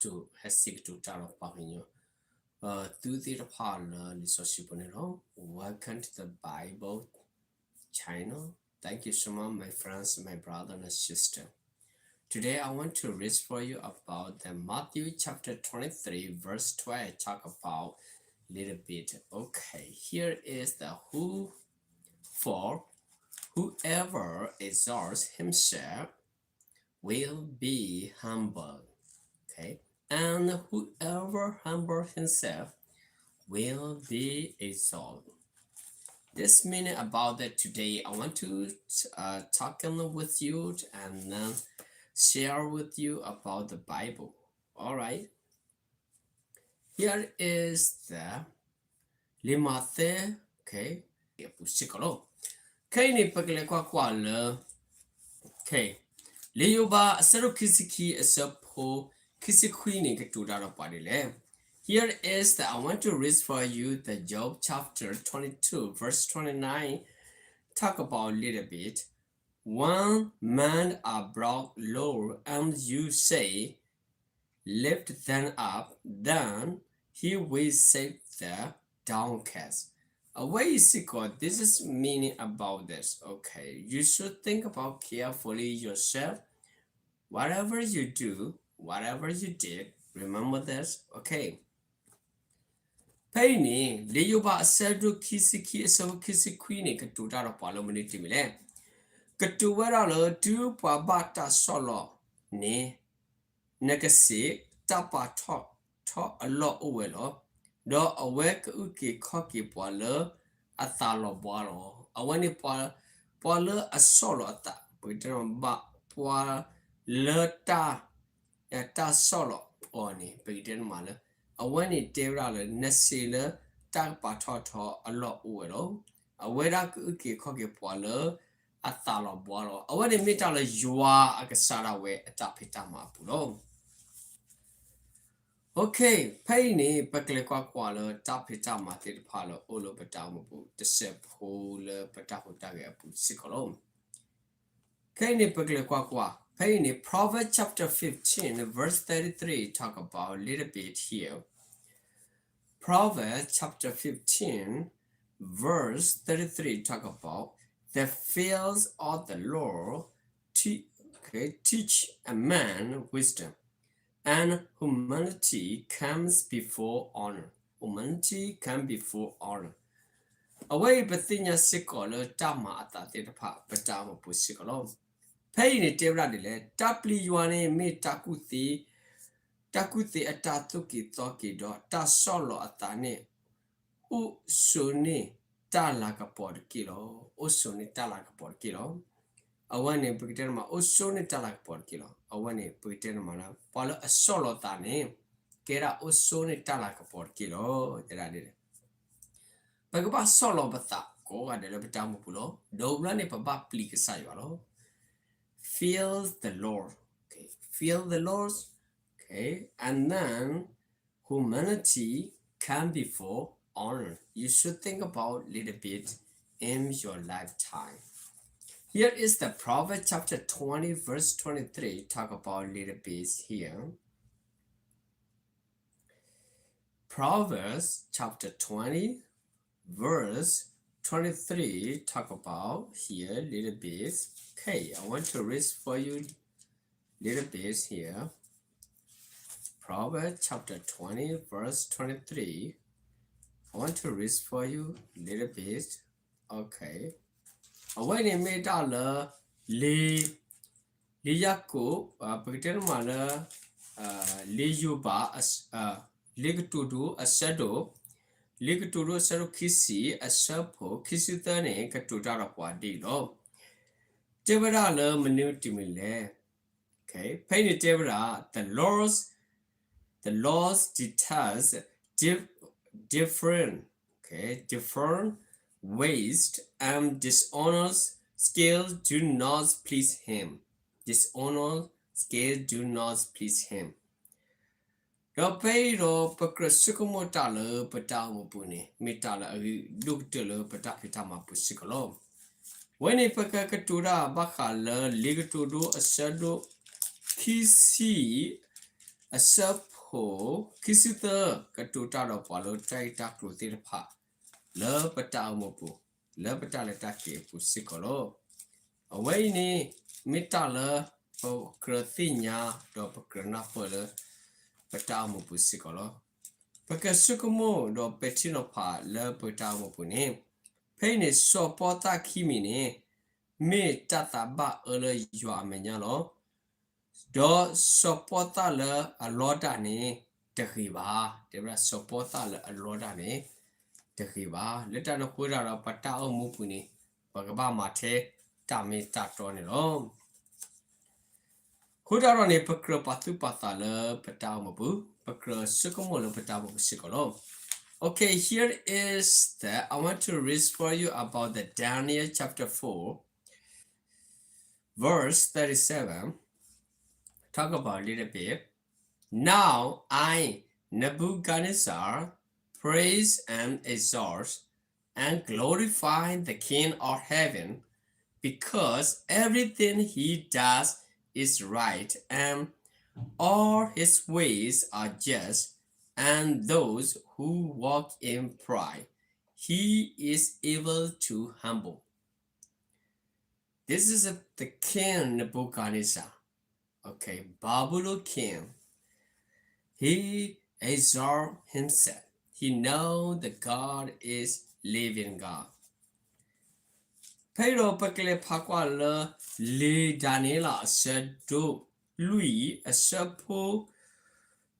ဟဲစံးကတိၤတၢ်ဒီးပှၤကညီ သုသ့ၣ်တဖၣ်လၢလံာ်စီဆှံပူၤန့ၣ်လီၤ. Welcome to the Bible channel. Thank you so much, my friends, my brother and sister. Today I want to read for you about the Matthew chapter twenty-three, verse twelve, talk about little bit. Okay, here is the who for whoever exalts himself will be humbled. Okay, and whoever humbles himself will be exalted. This meaning about that today I want to uh, talk with you and then share with you about the Bible. All right. Here is the လံာ်မးသဲ အပူၤစ့ၢ်ကီးလီၤ. ခဲအံၤန့ၣ် ပကလဲၤကွၢ်ကွၢ်လၢ လံာ်ယိၤဘး အဆၢဒိၣ်ခံဆံခံ အဆၢဖိခံဆံခွံန့ၣ် ကတိၤတၢ်ဒီးပှၤဒ်လဲၣ်. Here is the, I want to read for you the Job chapter twenty-two, verse twenty-nine. Talk about a little bit. One man a brought low, and you say, lift them up, then he will save the downcast. အဝဲအံၤစ့ၢ်ကီး this is meaning about this. Okay, you should think about carefully yourself. Whatever you do, whatever you did, remember this. Okay. ဖဲအံၤန့ၣ် လံာ်ယိၤဘး အဆၢဒိၣ်ခံဆံခံ အဆၢဖိခံဆံခွံန့ၣ် ကတိၤတၢ်ဒီးပှၤလၢမနုၤတမံၤလဲၣ်. ကတိၤဝဲဒၣ်လၢ တုၤပှၤဘၣ်တၢ်ဆီၣ်လီၤန့ၣ် နကစံး, တၢ်ပာ်ထီၣ်ထီအလီၢ်အိၣ်ဝဲလီၤ. ဒီးအဝဲကအုၣ်က့ၤခီၣ်က့ၤပှၤလၢအသးလီၤဘှါလီၤ. အဝဲန့ၣ် ပှၤလၢအဆီၣ်လီၤအသး ပကတဲဘၣ် ပှၤလၢတၢ် တၢ်ဆီၣ်လီၤအီၤန့ၣ် ပကတဲန့ၣ်မးလၢ အဝဲန့ၣ်တဲဝဲဒၣ်လၢ နစံးလၢတၢ်ကပာ်ထီၣ်ထီအလီၢ်အိၣ်ဝဲလီၤ. အဝဲဒၣ်ကအုၣ်က့ၤခီၣ်က့ၤပှၤလၢအသးလီၤဘှါလီၤ. အဝဲန့ၣ်မ့ၢ်တၢ်လၢယွၤအကစၢ်ဒၣ်ဝဲအတၢ်ဖံးတၢ်မၤအပူၤလီၤ. Okay, ဖဲအံၤန့ၣ် ပကလဲၤကွၢ်ကွၢ်လၢတၢ်ဖံးတၢ်မၤသ့ၣ်တဖၣ်လၢအိၣ်လၢပတၢ်အိၣ်မူပူၤ တစဲးဖိလၢပတၢ်ဟူးတၢ်ဂဲၤအပူၤစ့ၢ်ကီးလီၤ. ခဲအံၤန့ၣ် ပကလဲၤကွၢ်ကွၢ်, ဖဲအံၤန့ၣ် Proverbs chapter fifteen, verse thirty-three talk about a little bit here. Proverbs chapter fifteen, verse thirty-three talk about, the fears of the Lord te-, okay, teach a man wisdom, and humility comes before honor. Humility comes before honor. အဝဲအံၤပသ့ၣ်ညါစ့ၢ်ကီးလၢတၢ်မၤအသးသ့ၣ်တဖၣ် ပတၢ်အိၣ်မူပူၤစ့ၢ်ကီးလီၤ. ဖဲအံၤန့ၣ်တဲဝဲဒၣ်ဒ်လဲၣ်, တၢ်ပျံၤယွၤန့ၣ်မ့ၢ်တၢ်ကူၣ်သ့, တၢ်ကူၣ်သ့အတၢ်သူၣ်က့ၤသီက့ၤဒီး တၢ်ဆီၣ်လီၤအသးန့ၣ် အိၣ်ဆိးန့ၢ်တၢ်လၤကပီၤတက့ၢ်လီၤ. အိၣ်ဆိးန့ၢ်တၢ်လၤကပီၤတက့ၢ်လီၤ. အဝဲန့ၣ် ပကတဲန့ၣ်မး အိၣ်ဆိးန့ၢ်တၢ်လၤကပီၤတက့ၢ်လီၤ. အဝဲန့ၣ် ပကတဲန့ၣ်မးလၢ ပှၤလၢအဆီၣ်လီၤသးန့ၣ် ကဲဒၣ်အိၣ်ဆိးန့ၢ်တၢ်လၤကပီၤတက့ၢ်လီၤ. တဲဒၣ်ဒ်လဲၣ်, ပကဘၣ်ဆီၣ်လီၤပသးကိးဂၤဒဲးလၢပတၢ်အိၣ်မူပူၤလီၤ. ဒီးဝဲန့ၣ် ပဘၣ်ပျံၤကစၢ်ယွၤလီၤ. Fear the Lord. Okay. Fear the Lord. Okay. And then humility come before honor. You should think about little bit in your lifetime. Here is the Proverbs chapter twenty, verse twenty-three. Talk about little bit here. Proverbs chapter twenty, verse twenty-three, talk about here little bit. Okay, I want to read for you little bit here. Proverbs chapter twenty, verse twenty-three. I want to read for you little bit. Okay. အဝဲန့ၣ်မ့ၢ်တၢ်လၢ လံာ် လံာ်ယၤကိာ်, ပကတဲန့ၣ်မးလၢ လံာ်ယိၤဘး, လံာ်ကတိၤဒိအဆၢဒိၣ်, လံာ်ကတိၤဒိအဆၢဒိၣ်ခံဆံ အဆၢဖိခံဆံသၢန့ၣ် ကတိၤတၢ်ဒီးပှၤဒ်အံၤလီၤ. တဲဝဲဒၣ်လၢမနုၤတမံၤလဲၣ်. Okay, ဖဲအံၤန့ၣ်တဲဝဲဒၣ် the Lord's, the Lord's detest dif-, different, okay, different ways and dishonest scales do not please him. Dishonest scales do not please him. ဒီးဖဲအံၤဒီး ပကြၢးဆိကမိၣ်တၢ်လၢပတၢ်အိၣ်မူပူၤန့ၣ် မ့ၢ်တၢ်လၢအဂ့ၤဒိၣ်ကတၢၢ်လၢပတၢ်ဖံးတၢ်မၤပူၤစ့ၢ်ကီးလီၤ. ဝဲန့ၣ်ပကကတိၤတၢ်ဘၣ်ဃးလၢလံာ်ကတိၤဒိအဆၢဒိၣ်ခံဆံ အဆၢဖ အဆၢဒိၣ်ခံဆံသၢ ကတိၤတၢ်ဒီးပှၤလၢတၢ်ဂ့ၢ်တၢ်ကျိၤသ့ၣ်တဖၣ် လၢပတၢ်အိၣ်မူပူၤ လၢပတၢ်လဲၤတၢ်က့ၤအပူၤစ့ၢ်ကီးလီၤ. အဝဲအံၤန့ၣ် မ့ၢ်တၢ်လၢပကြၢးသ့ၣ်ညါ ဒီးပကြၢးနၢ်ပၢၢ်လၢ ပတၢ်အိၣ်မူပူၤစ့ၢ်ကီးလီၤ. ပကဆိကမိၣ်ဒီးပဲာ်ထံနီၤဖးလၢပတၢ်အိၣ်မူပူၤန့ၣ်, ဖဲအံၤန့ၣ် စီၤပီသးခံမံၤန့ၣ် မ့ၢ်တၢ်သးဘၣ်အၢလၢယွၤအမဲာ်ညါလီၤ. ဒီးစီၤပီသးလၢအလီတၢ်န့ၣ် တဂ့ၤဘၣ်. တဲဝဲဒၣ်စီၤပီသးလၢအလီတၢ်န့ၣ် တဂ့ၤဘၣ်. လၢတၢ်န့ၣ်အဃိတၢ်ဒီး ပတၢ်အိၣ်မူပူၤန့ၣ် ပကဘၣ်မၤထဲတၢ်မ့ၢ်တၢ်တီန့ၣ်လီၤ. အဃိတၢ်ဒီးန့ၣ် ပကြၢးပာ်သူၣ်ပာ်သးလၢပတၢ်အိၣ်မူပူၤ, ပကြၢးဆိကမိၣ်လၢပတၢ်အိၣ်မူပူၤစ့ၢ်ကီးလီၤ. Okay, here is the, I want to read for you about the Daniel chapter four, verse thirty-seven. Talk about a little bit. Now I, Nebuchadnezzar, praise and exalt and glorify the King of heaven, because everything he does is right, and all his ways are just, and those who walk in pride, he is able to humble. This is the king Nebuchadnezzar. Okay, Babylon king. He exalt himself. He know the God is living God. ဖဲအံၤဒီးပကလဲၤဖးကွၢ်လၢ လံာ်ဒၤနံးယ့လးအဆၢဒိၣ်လွံၢ် အဆၢဖိ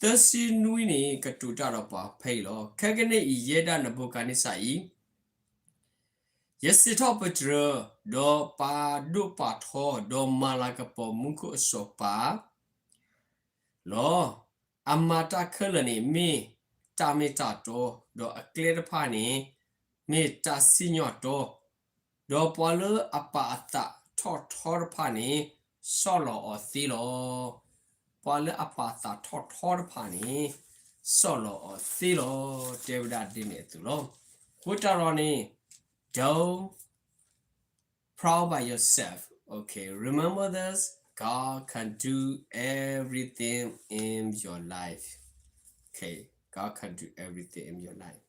သၢဆံနွံန့ၣ် ကတိၤတၢ်ဒီးပှၤဖဲအံၤလီၤ. ခဲကနံၣ်အံၤ ယဲဒၣ်နဘူၤခၣ်နံစၢ်အံၤ ယစံးထီၣ်ပတြၢၤ, ဒီးပာ်ဒိၣ်ပာ်ထီ, ဒီးမၤလၤကပီၤမူခိၣ်အစီၤပၤလီၤ. အမၤတၢ်ခဲလၢာ်န့ၣ် မ့ၢ်တၢ်မ့ၢ်တၢ်တီ, ဒီးအကျဲတဖၣ်န့ၣ် မ့ၢ်တၢ်စံၣ်ညီၣ်တီ, ဒီးပှၤလၢအပာ်အသးထီၣ်ထီတဖၣ်န့ၣ် ဆီၣ်လီၤအီၤသ့လီၤ. ပှၤလၢအပာ်သးထီၣ်ထီတဖၣ်န့ၣ် ဆီၣ်လီၤအီၤသ့လီၤ. တဲဝဲဒၣ်ဒ်န့ၣ်အသိးလီၤ. အဃိတၢ်ဒီးန့ၣ် don't proud by yourself. Okay, remember this. God can do everything in your life. Okay, God can do everything in your life.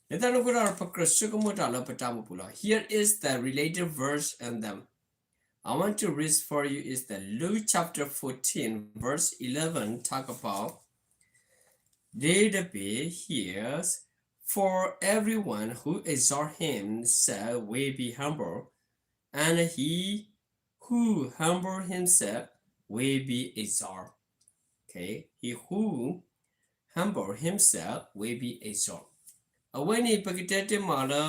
လၢတၢ်န့ၣ်အဃိတၢ်ဒီး ပကြၢးဆိကမိၣ်တၢ်လၢပတၢ်အိၣ်မူပူၤလီၤ. Here is the related verse and the, I want to read for you is the Luke chapter fourteen, verse eleven, talk about little bit here. For everyone who exalt himself will be humble, and he who humble himself will be exalt. Okay, he who humble himself will be exalt. အဝဲန့ၣ် ပကတဲတ့ၢ်မးလၢ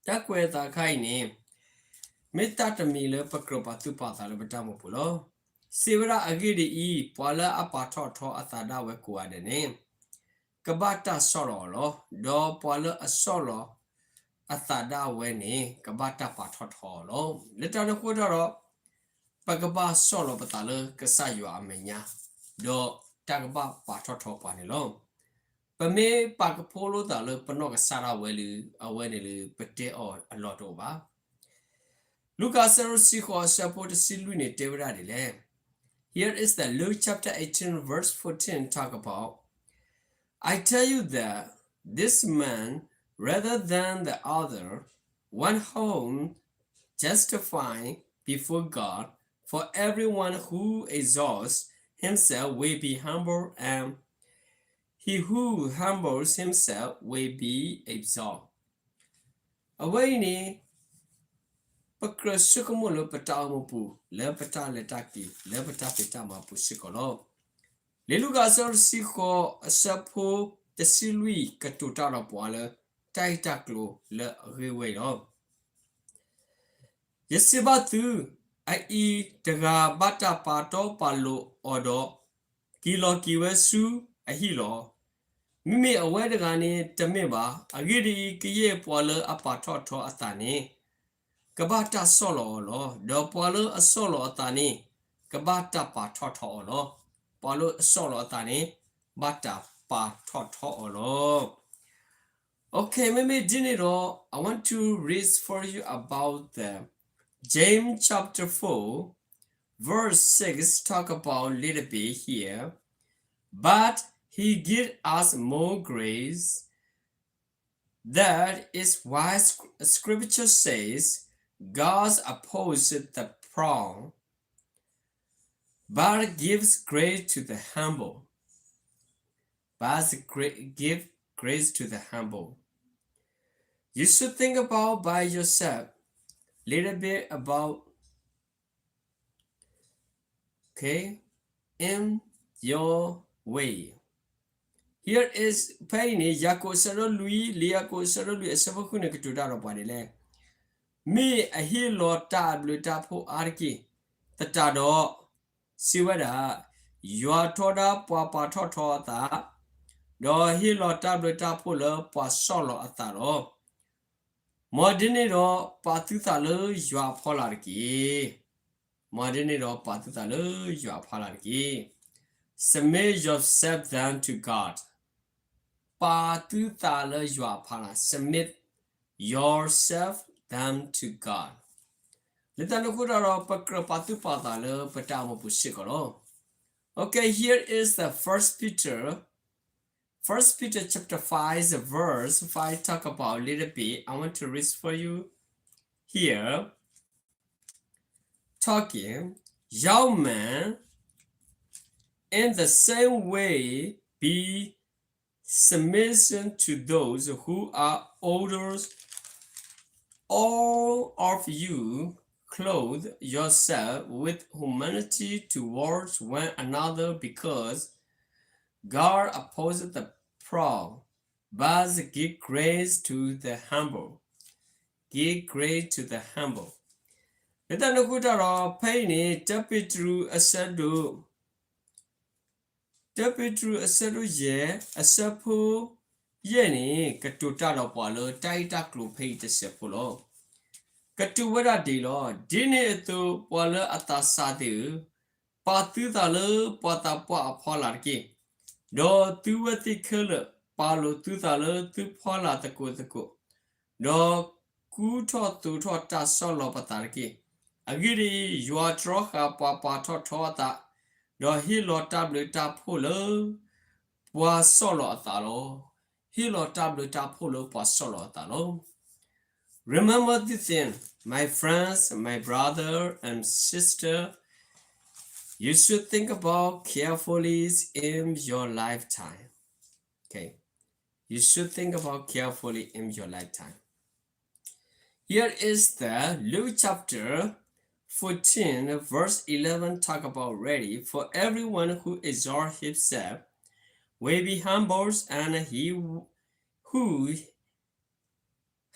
တၢ်ကွဲးအသးခါအံၤန့ၣ် မ့ၢ်တၢ်တမံၤလၢပကြၢးပာ်သူၣ်ပာ်သးလၢပတၢ်အိၣ်မူပူၤလီၤ. စံးဝဲဒၣ်အဂ့ၢ်ဒ်အံၤ, ပှၤလၢအပာ်ထီၣ်ထီအသးဒၣ်ဝဲကိးဂၤဒဲးန့ၣ် ကဘၣ်တၢ်ဆီၣ်လီၤအီၤလီၤ. ဒီးပှၤလၢအဆီၣ်လီၤအသးဒၣ်ဝဲန့ၣ် ကဘၣ်တၢ်ပာ်ထီၣ်ထီအီၤလီၤ. လၢတၢ်န့ၣ်အဃိတၢ်ဒီး ပကဘၣ်ဆီၣ်လီၤပသးလၢကစၢ်ယွၤအမဲာ်ညါ, ဒီးတၢ်ကဘၣ်ပာ်ထီၣ်ထီပှၤန့ၣ်လီၤ. ပမ့ၢ်ပာ်ကဖိလိာ်သးလၢပနီၢ်ကစၢ်ဒၣ်ဝဲလၢ အဝဲန့ၣ်လၢပတဲအီၤအလီၢ်တအိၣ်ဘၣ်. လူၤကၣ်အဆၢဒိၣ်တဆံဃိးအဆၢဖိတဆံလွံၢ်န့ၣ် တဲဝဲဒၣ်ဒ်လဲၣ်. Here is the Luke chapter eighteen, verse fourteen talk about, I tell you that this man, rather than the other, went home justified before God, for everyone who exalts himself will be humbled, and he who humbles himself will be exalted. အဝဲအံၤန့ၣ် ပကြၢးဆိကမိၣ်လၢပတၢ်အိၣ်မူပူၤ လၢပတၢ်လဲၤတၢ်က့ၤ လၢပတၢ်ဖံးတၢ်မၤပူၤစ့ၢ်ကီးလီၤ. လံာ်လူၤကၣ်အဆၢဒိၣ်တဆံဃိးအဆၢဖိတဆံလွံၢ် ကတိၤတၢ်ဒီးပှၤလၢ တၢ်ဂ့ၢ်တၢ်ကျိၤလၢအဂ့ၢ်ဝဲအံၤလီၤ. ယစံးဘၣ်သု, အအံၤတဂၤဘၣ်တၢ်ပာ်တီပာ်လိၤအီၤဒီး က့ၤလီၤက့ၤဝဲဆူအဟံၣ်လီၤ. မ့မ့ၢ်အဝဲတဂၤန့ၣ်တမ့ၢ်ဘၣ်. အဂ့ၢ်ဒ်အံၤ, ကယဲၢ်ပှၤလၢအပာ်ထီၣ်ထီအသးန့ၣ် ကဘၣ်တၢ်ဆီၣ်လီၤအီၤလီၤ. ဒီးပှၤလၢအဆီၣ်လီၤအသးန့ၣ် ကဘၣ်တၢ်ပာ်ထီၣ်ထီအီၤလီၤ. ပှၤလၢအဆီၣ်လီၤအသးန့ၣ် ဘၣ်တၢ်ပာ်ထီၣ်ထီအီၤလီၤ. Okay, မ့မ့ၢ်ဒ်န့ၣ်ဒီး I want to read for you about the James chapter four, verse six, talk about little bit here. But he gives us more grace. That is why sc- scripture says, God opposes the proud, but gives grace to the humble. But gra- give grace to the humble. You should think about by yourself, little bit about, okay, in your way. Here is, ဖဲအံၤန့ၣ် ယၤကိာ်အဆၢဒိၣ်လွံၢ်, လံာ်ယၤကိာ်အဆၢဒိၣ်လွံၢ်အဆၢဖိဃုန့ၣ် ကတိၤတၢ်ဒီးပှၤဒ်လဲၣ်. မ့ၢ်အဟ့ၣ်လီၤတၢ်အဘျုးတၢ်ဖှိၣ်အါတက့ၢ်, သတးဒီး စံးဝဲဒၣ်, ယွၤထီဒါပှၤပာ်ထီၣ်ထီအသး, ဒီးဟ့ၣ်လီၤတၢ်ဘျုးတၢ်ဖှိၣ်လၢပှၤဆီၣ်လီၤအသးလီၤ. မ်ဒ်န့ၣ်ဒီး ပာ်သုသးလၢယွၤအဖီလာ်တက့ၢ်. မ်ဒ်န့ၣ်ဒီး ပာ်သုသးလၢယွၤအဖီလာ်တက့ၢ်. Submit yourself then to God. ပာ်သုသးလၢယွၤအဖီလာ်, submit yourself then to God. လၢတၢ်န့ၣ်အဃိတၢ်ဒီး ပကြၢးပာ်သူၣ်ပာ်သးလၢပတၢ်အိၣ်မူပူၤစ့ၢ်ကီးလီၤ. Okay, here is the First Peter, First Peter chapter five, verse five, talk about a little bit. I want to read for you here. Talking, young men, in the same way, be submission to those who are older. All of you, clothe yourself with humility towards one another, because God opposes the proud, but give grace to the humble. Give grace to the humble. လၢတၢ်န့ၣ်အဃိတၢ်ဒီး ဖဲအံၤန့ၣ် တၢပ့းတရူးအဆၢဒိၣ် တၢပ့းတရူးအဆၢဒိၣ်ယဲၢ် အဆၢဖိယဲၢ်န့ၣ် ကတိၤတၢ်ဒီးပှၤလၢတၢ်ဂ့ၢ်တၢ်ကျိၤဖဲအံၤတစဲးဖိလီၤ. ကတိၤဝဲဒၣ်ဒ်အံၤလီၤ. ဒ်န့ၣ်အသိး ပှၤလၢအသးစၢ်သ့ၣ်ဧၢ, ပာ်သုသးလၢပှၤသးပှၢ်အဖီလာ်တက့ၢ်. ဒီးသုဝဲသ့ၣ်ခဲလၢာ် ပာ်လိာ်သုသးလၢသုဖီလာ်သကိးသကိး, ဒီးကူထီၣ်သိးထီၣ်တၢ်ဆီၣ်လီၤပသးတက့ၢ်. အဂ့ၢ်ဒ်အံၤ, ယွၤတြီဃာ်ပှၤပာ်ထီၣ်ထီအသး, ဒီးဟ့ၣ်လီၤတၢ်ဘျုးတၢ်ဖှိၣ်လၢ ပှၤဆီၣ်လီၤအသးလီၤ. ဟ့ၣ်လီၤတၢ်ဘျုးတၢ်ဖှိၣ်လၢပှၤဆီၣ်လီၤအသးလီၤ. Remember this thing, my friends, my brother and sister, you should think about carefully in your lifetime. Okay. You should think about carefully in your lifetime. Here is the Luke chapter fourteen, verse eleven, talk about ready. For everyone who exalts himself will be humbled, and he who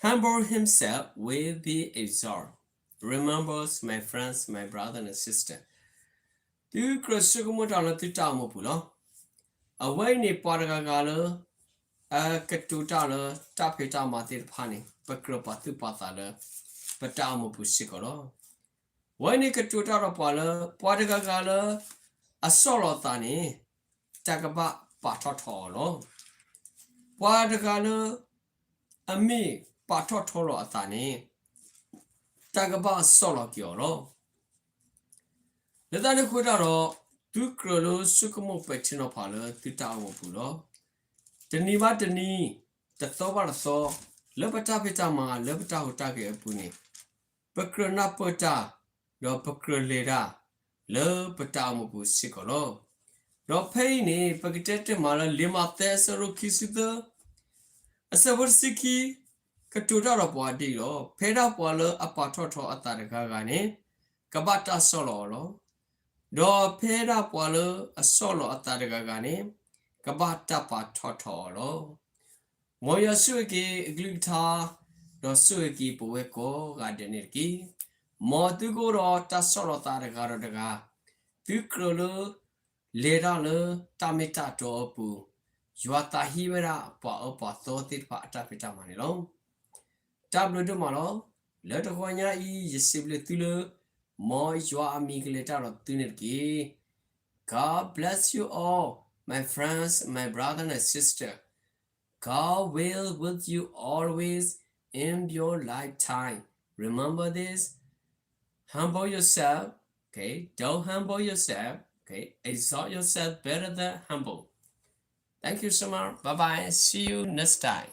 humble himself will be exalted. Remember, my friends, my brother and sister, သုကြၢးဆိကမိၣ်တၢ်လၢသုတၢ်အိၣ်မူပူၤလီၤ. အဝဲအံၤန့ၣ် ပှၤတဂၤဂၤလၢ အကတိၤတၢ်လၢတၢ်ဖံးတၢ်မၤသ့ၣ်တဖၣ်န့ၣ် ပကြၢးပာ်သူၣ်ပာ်သးလၢ ပတၢ်အိၣ်မူပူၤစ့ၢ်ကီးလီၤ. အဝဲန့ၣ်ကတိၤတၢ်ဒီးပှၤလၢ ပှၤတဂၤဂၤလၢ အဆီၣ်လီၤသးန့ၣ် တၢ်ကဘၣ်ပာ်ထီၣ်ထီအီၤလီၤ. ပှၤတဂၤလၢ အမ့ၢ်ပာ်ထီၣ်ထီလီၤအသးန့ၣ် တၢ်ကဘၣ်ဆီၣ်လီၤက့ၤအီၤလီၤ. လၢတၢ်န့ၣ်အဃိတၢ်ဒီး သုကြၢးလၢဆိကမိၣ်ပဲာ်ထံနီၤဖးလၢသုတၢ်အိၣ်မူပူၤလီၤ. တနံၤဘၣ်တနံၤ, တသီဘၣ်တသီ, လၢပတၢ်ဖံးတၢ်မၤ လၢပတၢ်ဟူးတၢ်ဂဲၤအပူၤန့ၣ် ပကြၢးနၢ်ပၢၢ်တၢ် ဒီးပကြၢးလဲၤတၢ် လၢပတၢ်အိၣ်မူပူၤစ့ၢ်ကီးလီၤ. ဒီးဖဲအံၤန့ၣ် ပကတဲတ့ၢ်မးလၢလံာ်မးသဲအဆၢဒိၣ်ခံဆံသၢ အဆၢဖိတဆံခံ ကတိၤတၢ်ဒီးပှၤဒ်အံၤလီၤ. ဖဲဒၣ်ပှၤလၢအပာ်ထီၣ်ထီအသးတဂၤဂၤန့ၣ် ကဘၣ်တၢ်ဆီၣ်လီၤအီၤလီၤ. ဒီးဖဲဒၣ်ပှၤလၢအဆီၣ်လီၤအသးတဂၤဂၤန့ၣ် ကဘၣ်တၢ်ပာ်ထီၣ်ထီအီၤလီၤ. မ်ယွၤဆိၣ်ဂ့ၤက့ၤအကလုၢ်ကထါ ဒီးဆိၣ်ဂ့ၤက့ၤပဝဲကိးဂၤဒဲးန့ၣ်တက့ၢ်. မ်သုကအိၣ်ဒီးတၢ်ဆီၣ်လီၤသးတဂၤဒီးတဂၤ, သုကြၢးလၢ လဲၤတၢ်လၢတၢ်မ့ၢ်တၢ်တီအပူၤ, ယွၤသးဟ့ဝဲဒၣ်ပှၤအၢပှၤသီသ့ၣ်တဖၣ်အတၢ်ဖံးတၢ်မၤန့ၣ်လီၤ. တၢ်ဘျုးဒိၣ်မးလီၤ. လၢတဂီၤညါအံၤ ယစံးဘျုးသုလၢ မ်ယွၤအမံၤကလဲၤတၢ်ဒီးသုန့ၣ်တက့ၢ်. God bless you all, my friends, my brother and sister. God will with you always in your lifetime. Remember this. Humble yourself. Okay, don't humble yourself. Okay, exalt yourself better than humble. Thank you so much. Bye bye. See you next time.